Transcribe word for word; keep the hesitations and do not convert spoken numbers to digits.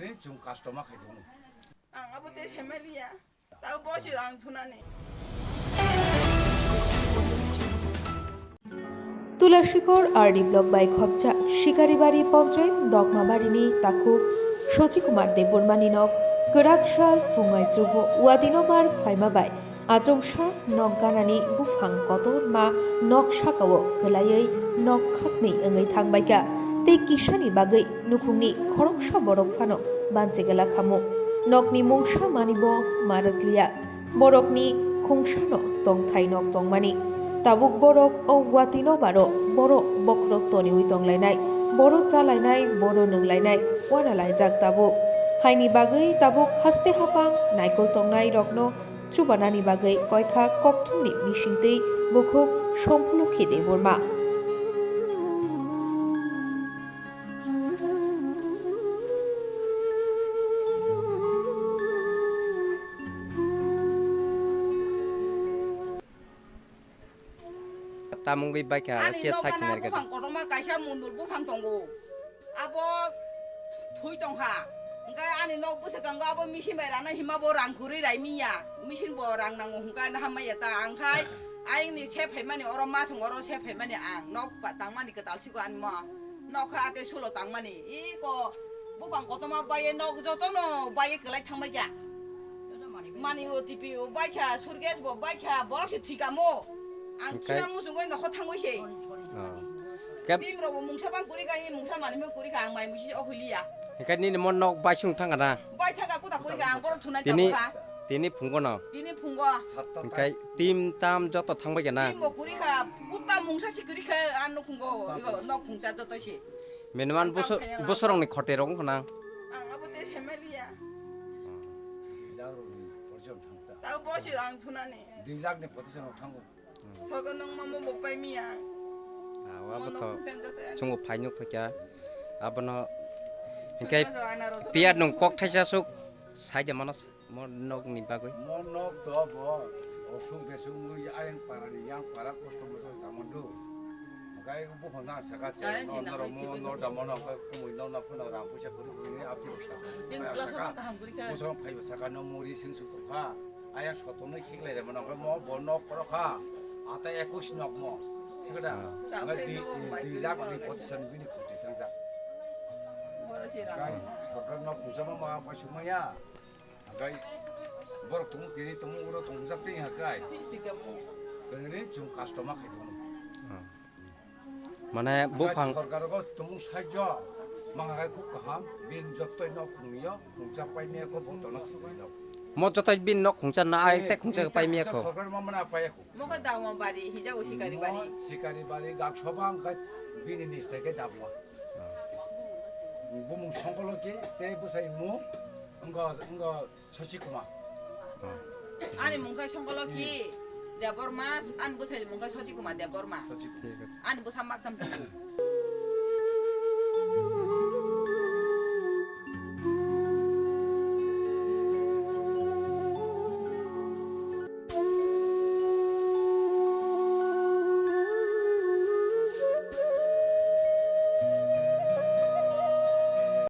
Chwng customer khai tongo. Ang abo tei saimaliya. Tao bosi ang thunani. Tulashikor R D block bai khopjak Shikaribari Ponchayat Dokmabarini takhuk Sochi Kumar Debbarmani nok kwrak sal phungai chuho Watinobar phaima bai achomsa nok ganani buphang kotorma nok sakao kwlaiwi nok khaknwi wngwi thangbaikha tei kisani bagwi nukhungni khoroksa borok phano banchigwla khamu. Nokni mungsa mani bo ma rwkliya. Borokni khungsano tongthai nok tongmani. Tabuk borok o Watinobaro boro bokhorok toniwi tonglainai, boro chalainai, boro nwnglainai wanalaijak tabuk. Haini bagwi tabuk haste hapang naikol tongnai rokno chubanani bagwi koikha kokthumni bisingtwi bukhuk Sompulokhi Debbarma. Tamungwi baikha. Ani khe nok sakni gana narwkha. Buphang kotorma kaisa mundul buphang tongo. Abo thui tongkha. Hwnkhe ani nok bwskango abo machine bai rana hima bo rang kwrwi rai miya. Machine bo rang nango hwnkhe ano hamya ta. Ang khai ayengni se phaimani oro ma song oro se phaimani ang nok ba tangmani kwtal siko ani mo. Nok kha ate sulo tangmani. Iko buphang kotorma baiye nok jotono baiye kwlai thangbai kha. Mani O T P o baikha, Surgesh bo baikha, borok se thwikamo. Ang hwnkhe chwla muchungwi nokho thangwi se. Oh. Kep- Team rok bo mungsa bang kuri kha, hi mungsa mani bang kuri kha, ang mai musi ok huliya. Hwnkhe nini mon nok baisung thangkha na? Bai thangkha kuta kuri kha, ang borok thunai tini, tabukha. Tini phungo no? Tini phungo. Hwnkhe team tam joto thangbai kha na? Team bo kuri kha, kuta mungsa si kuri kha, ang nukhungo, igo nok khungcha joto se. Minimum bosor, bosorokni khoti rok wngkha na? Ang abo tei saimaliya. Dui lakh rokni position thangta. Tao bosi ang thunani. Dui lakh ni position rok thango. Sogo nung mamo bo pai miya. Ah, abo to chungo phainuk phaikha. Abono hwnkhe piya nung kok thaisa suk saide mano. Mo nok ni bagwi? Mo nok to bo osuk besuk mui ayang para ni yang para kosto mosto tamondo. Hwnkhe buphang na saka se no norok mo no damo no hwnkhe kumui no no phano rang puisa kwrwi kwrwi ni apti rok saka. Tin plus saka. Kaham kwrwi kha. Bosong phaibo saka no muri sing suk tongkha. Ayang sotonwi khiklai rema no hwnkhe mo bo nok korokha. Ata ekus nok mo. Sikada. Ah. Hwnkhe di, di lakh ni position bini khoti tangjak. Kai sorkar nok khungsa ma ma paisuk maya. Hwnkhe borok tongo tini tongo oro tongjak tini hwnkhe. Tini chwng customer khai tongo. Ah. Mane hwnkhe buphang sorkar go tongo sahajyo mangkha khai khub kaham, bini jottoi nok khungyo khungsa paimaya kho bo tono sibui nok. Mo jottoi bini nok khungsa na ai tei khungsa paimaya kho. Sorkar ma mana paiya kho. Mokhe Dawang bari, hijago Sikari bari. Mo Sikari bari, gak soba hwnkhe bini niste khe Dawang. Bumung Songkoloki tei bwsai mung wngkha, wngkha Sochi Kumar. Ani mung khe Songkoloki Debbarma, ani bwsai mung khe Sochi Kumar Debbarma. Sochi Kumar. Thik ase. Ani bwsa maktham tongo.